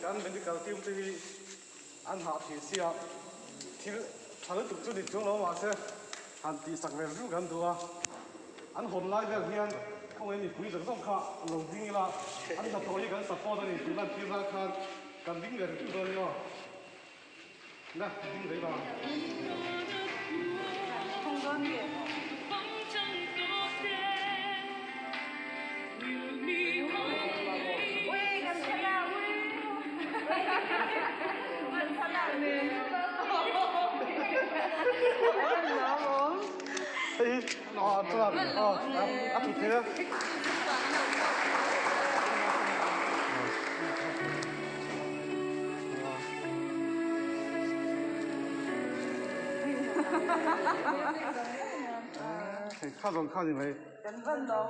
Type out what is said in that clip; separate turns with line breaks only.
Kan medical team te hi an hah thih sia thil tha lutuk chu ni chuang lo mahse han tih sak ve viau kan duh a an hawn lai vel hian khawngaih mipui zawng zawng kha lo ding ila an hnathawh hi kan support a ni tih lan tir nan khan kan ding ve reng dawn nia. Na ding rei vang. Hei a chuan a thu thei a. Hei kha zawng kha ni mai.
Kan van lawm.